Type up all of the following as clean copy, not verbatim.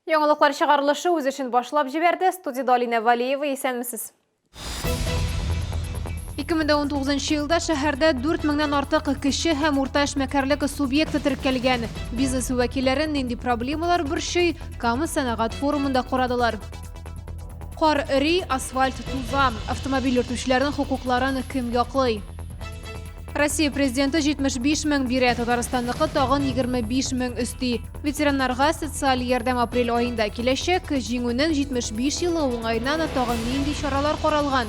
Яңалыклар чыгарылышы үз эшен башлап җибәрде. Студиядә Алинә Валиева, исәнмесез. 2019 елда шәһәрдә 4 меңнән артык кече һәм урта эшмәкәрлек субъекты теркәлгән. Бизнес вәкилләрен нинди проблемалар борчый, Кама сәнәгать форумында карадылар. Кар эри, асфальт туза. Автомобиль йөртүчеләрнең хокукларын кем яклый? Россия президенты 75 мең бирә, Татарстанныкы тагын 25 мең өсти. Ветераннарга социаль ярдәм апрель аенда киләчәк. Җиңүнең 75 еллыгы уңаеннан тагын нинди чаралар каралган?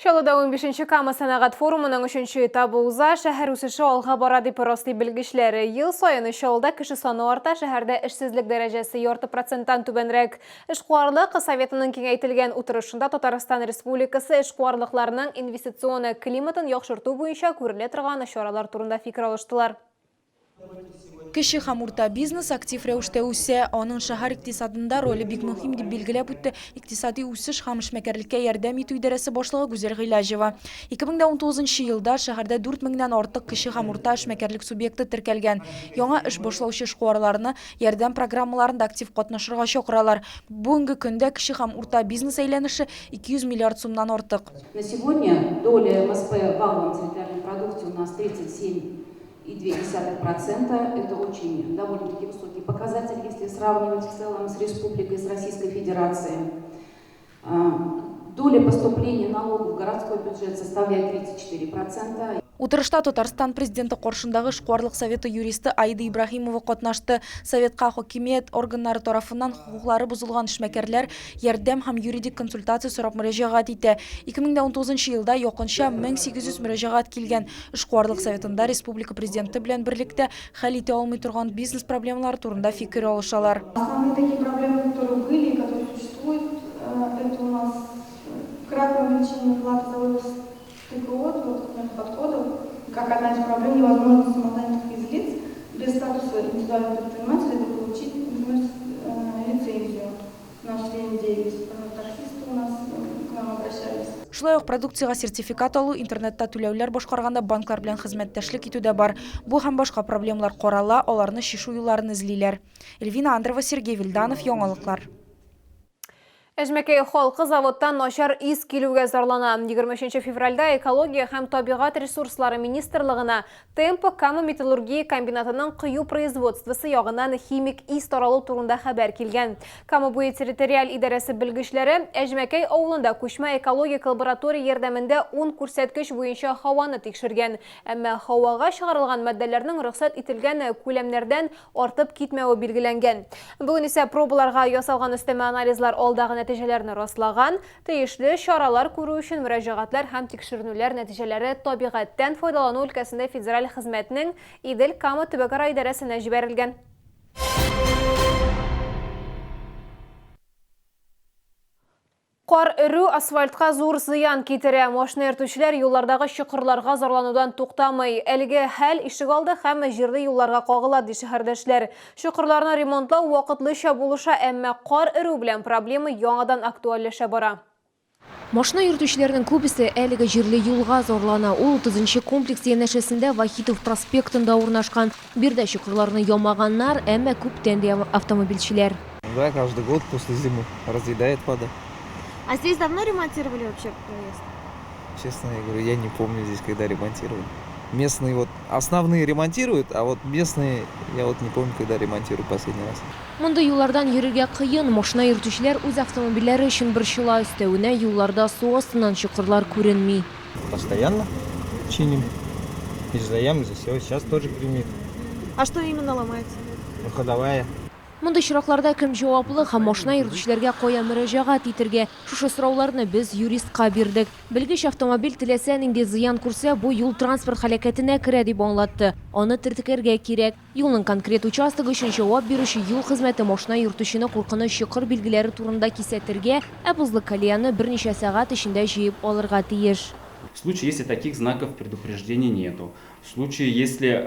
Чаллыда унбишенче Кама сәнәгать форумының өченче этабы уза. Шәһәр үсеше алга бара, дип раслый белгечләр. Ел саен Чаллыда кеше саны арта, шәһәрдә эшсезлек дәрәҗәсе ярты проценттан түбәнрәк. Эшкуарлык советының киңәйтелгән утырышында Татарстан Республикасы эшкуарлыкларының инвестицион климатын яхшырту буенча күрелә торган чаралар турында фикер алыштылар. Кече һәм урта бизнес актив рәвештә үсә, аның шәһәр икътисадында роле бик мөһим, дип билгеләп үтте Икътисади үсеш һәм эшмәкәрлеккә ярдәм итү идарәсе башлыгы Гүзәл Гыйләҗева. 2019 елда шәһәрдә 4 меңнән артык кече һәм урта эшмәкәрлек субъекты теркәлгән. Яңа эш башлаучы эшкуарларны ярдәм программаларында актив катнашырга чакыралар. Бүгенге көндә кече һәм урта бизнес әйләнеше 200 миллиард сумнан артык. На сегодня доля МСП в валовом территориальном продукте у нас 37,2 процента. Это очень довольно-таки высокий показатель, если сравнивать в целом с республикой, с Российской Федерацией. Доля поступления налогов в городской бюджет составляет 34 процента. Утырышта Татарстан Президенты каршындагы Эшкуарлык советы юристы Аида Ибраһимова катнашты. Советка хакимият органнары тарафыннан хокуклары бозылган эшмәкәрләр ярдәм һәм юридик консультация сорап мөрәҗәгать итә. 2019 елда якынча 1800 мөрәҗәгать килгән. Эшкуарлык советында республика Президенты белән берлектә хәл итә алмый торган бизнес проблемалары турында фикер алышалар. Основные такие проблемы, которые были и которые существуют, это у нас кратное увеличение платы за вывоз ТКО, твердых отходов, как одна из проблем невозможность самозанятых физлиц без статуса индивидуального предпринимателя это получить, например, лицензию на осуществление деятельности. Таксисты у нас к нам обращались. Шулай ук продукциягә сертификат алу, интернетта түләүләр башкарганда банклар белән хезмәттәшлек итү дә бар. Бу һәм башка проблемалар карала, аларны чишү юлларын эзлиләр. Эльвина Андрова, Сергей Вильданов, Яңалыклар. Әҗмәкәй халкы заводтан начар ис килүгә зарлана. 23 февральдә Экология һәм табигать ресурслары министрлыгына Темпо Кама металлургия комбинатының кою производствосы ягыннан химик ис таралу турында хәбәр килгән. Кама буе территориаль идарәсе белгечләре Әҗмәкәй авылында күчмә экологик лаборатория ярдәмендә ун күрсәткеч буенча һаваны тикшергән. Әмма һавага чыгарылган матдәләрнең рөхсәт ителгән күләмнәрдән артып китмәве билгеләнгән. Бүген исә пробаларга ясалган өстәмә анализлар алдагы нәтиҗәләрне раслаган. Тиешле чаралар күрү өчен мөрәҗәгатьләр һәм тикшеренүләр нәтиҗәләре табигатьтән файдалану өлкәсендә федераль хезмәтнең Идел-Кама төбәкара идарәсенә җибәрелгән. Кар эрү асфальтка зур зыян китерә. Машина йөртүчеләр юллардагы чокырларга зарланудан туктамый. Әлеге хәл ишегалды һәм җирле юлларга кагыла, ди шәһәрдәшләр. Чокырларны ремонтлау вакытлыча булыша, әмма кар эрү белән проблема яңадан актуальләшә бара. Машина йөртүчеләрнең күбесе әлеге җирле юлга зарлана. Ул 30 нчы комплекс янәшәсендә Вахитов проспектында урнашкан. Биредә чокырларны ямаганнар, әмма күптән, ди автомобильчеләр. Да, каждый год после зимы разъедает вода. А здесь давно ремонтировали вообще проезд? Честно, я говорю, я не помню здесь, когда ремонтировали. Местные вот основные ремонтируют, а вот местные, я вот не помню, когда ремонтируют последний раз. Мондый юллардан йөрергә кыен, машина йөртүчеләр үз автомобильләре өчен борчыла, өстәвенә, юлларда су астыннан чокырлар күренми. Постоянно чиним. Из-за ям, из-за всего. Сейчас тоже гремит. А что именно ломается? Ну, ходовая. Мондый очракларда кем җаваплы һәм машина йөртүчеләргә кая мөрәҗәгать итергә? Шушы сорауларны без юристка бирдек. Белгеч автомобиль теләсә нинди зыян күрсә, бу юл-транспорт һәлакәтенә керә дип аңлатты. Аны теркәргә кирәк. Юлның конкрет участогы өчен җавап бирүче юл хезмәте машина йөртүчене куркыныч чокыр билгеләре турында кисәтергә, ә бозлы колеяны берничә сәгать эчендә җыеп алырга тиеш. В случае, если таких знаков предупреждения нету, в случае, если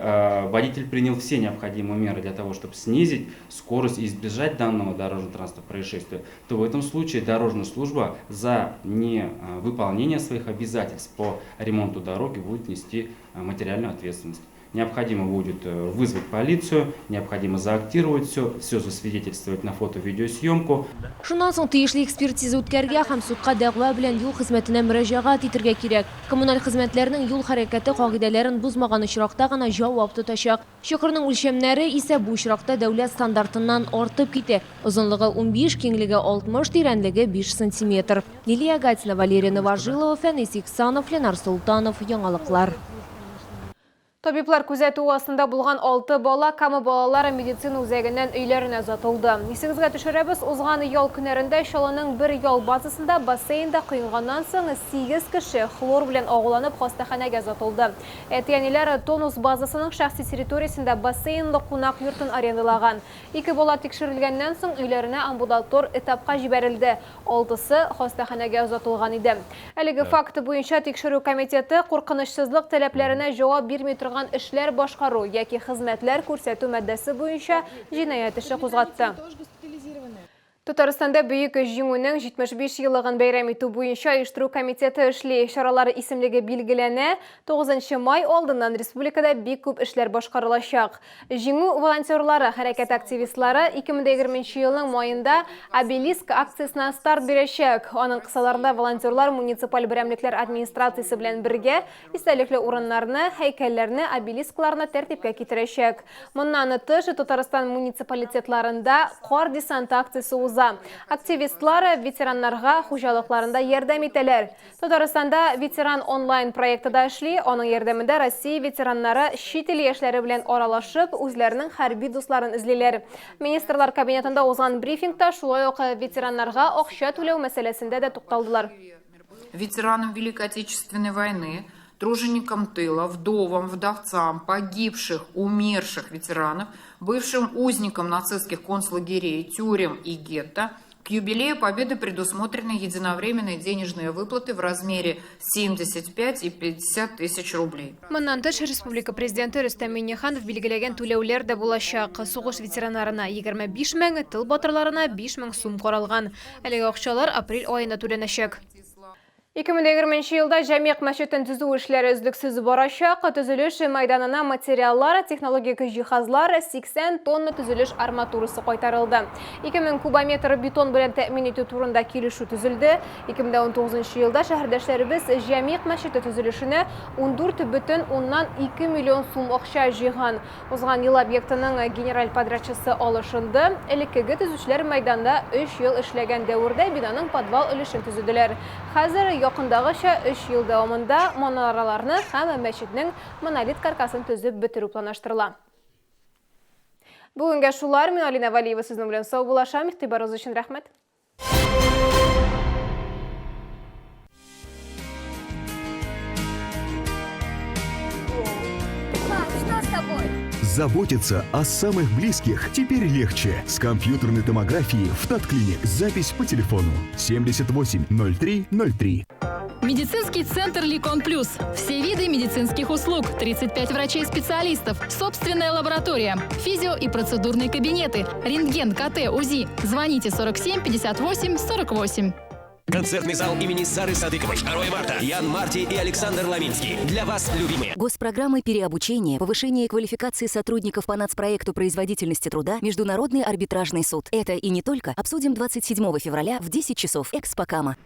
водитель принял все необходимые меры для того, чтобы снизить скорость и избежать данного дорожно-транспортного происшествия, то в этом случае дорожная служба за невыполнение своих обязательств по ремонту дороги будет нести материальную ответственность. Необходимо будет вызвать полицию, необходимо заактировать все, все засвидетельствовать на фото-видеосъемку. Шуннан соң тиешле экспертиза үткәрергә һәм судка дәгъва белән юл хезмәтенә мөрәҗәгать итергә кирәк. Коммуналь хезмәтләрнең юл хәрәкәте кагыйдәләрен бозмаган очракта гына җавап тотачак. Чокырның үлчәмнәре исә бу очракта дәүләт стандартыннан артып китә. Озынлыгы 15, киңлеге 60, тирәнлеге 5 сантиметр. Лилия Гатина, Валерия Новожилова, Фәнис Иксанов, Ленар Солтанов, Яңалыклар. Табиблар күзәтүе астында булган алты бала Кама балалар медицина үзәгеннән өйләренә озатылды. Исегезгә төшерәбез, узган ял көннәрендә Чаллының бер ял базасында бассейнда коенганнан соң сигез кеше хлор белән агуланып хастаханәгә озатылды. Әти-әниләр Тонус базасының шәхси территориясендә бассейнлы кунак йортын арендалаган. Ике бала тикшерелгәннән соң өйләренә амбулатор этапка җибәрелде. Алтысы хастаханәгә озатылган иде. Әлеге факт буенча Тикшерү комитеты куркынычсызлык таләпләренә җавап бирми торган эшләр башкару яки хезмәтләр күрсәтү маддәсе буенча җинаять эше кузгатты. Татарстанда Бөек Җиңүнең 75 еллыгын бәйрәм итү буенча оештыру комитеты эшли. Чаралар исемлеге билгеләнә. 9 май алдыннан республикада бик күп эшләр башкарылачак. Җиңү волонтерлары хәрәкәте активистлары 2020 нче елның маенда Обелиск акциясенә старт бирәчәк. Аның кысаларында волонтерлар муниципаль берәмлекләр администрациясе белән бергә истәлекле урыннарны, һәйкәлләрне, обелискларны тәртипкә китерәчәк. Моннан тыш, Татарстан муниципалитетларында Кар десанты акциясе уза. Активистлар ветераннарга хуҗалыкларында ярдәм итәләр. Татарстанда Ветеран онлайн проекты да эшли, аның ярдәмендә Россия ветераннары чит ил яшьләре белән аралашып, үзләренең хәрби дусларын эзлиләр. Министрлар Кабинетында узган брифингта шулай ук ветераннарга акча түләү мәсьәләсендә дә тукталдылар. Ветеранам Великой Отечественной войны, труженикам тыла, вдовам, вдовцам, погибших, умерших ветеранов, бывшим узникам нацистских концлагерей, тюрем и гетто – К юбилею Победы предусмотрены единовременные денежные выплаты в размере 75 и 50 тысяч рублей. Моннан тыш, республика Президенты Рөстәм Миңнеханов билгеләгән түләүләр дә булачак. Сугыш ветераннарына 25 мең, тыл батырларына 5 мең сум каралган. Әлеге акчалар апрель аенда түләнәчәк. 2020 нче елда Җәмигъ мәчетен төзү эшләре өзлексез барачак. Төзелеш мәйданына материаллар, технологик җиһазлар, 80 тонна төзелеш арматурасы кайтарылды. 2000 кубометр бетон белән тәэмин итү турында килешү төзелде. 2019 нчы елда шәһәрдәшләребез Җәмигъ мәчете төзелешенә 14,2 миллион сум акча җыйган. Узган ел объектының генераль подрядчысы алышынды. Элеккеге төзүчеләр мәйданда өч ел эшләгән дәвердә бинаның подвал өлешен төзеделәр. Хәзер, якындагыча өч ел дәвамында манараларны һәм мәчетнең монолит каркасын төзеп бетерү планлаштырыла. Бүгенгә шулар. Мин Алинә Вәлиева сезнең белән саубуллашам. Игътибарыгыз өчен рәхмәт. Заботиться о самых близких теперь легче. С компьютерной томографией в Татклиник. Запись по телефону 78 03 03. Медицинский центр «Ликон Плюс». Все виды медицинских услуг, 35 врачей-специалистов, собственная лаборатория, физио- и процедурные кабинеты, рентген, КТ, УЗИ. Звоните 47 58 48. Концертный зал имени Сары Садыковой. 2 марта. Ян Марти и Александр Ламинский. Для вас, любимые. Госпрограммы переобучения, повышение квалификации сотрудников по нацпроекту производительности труда, Международный арбитражный суд. Это и не только. Обсудим 27 февраля в 10 часов. Экспокама.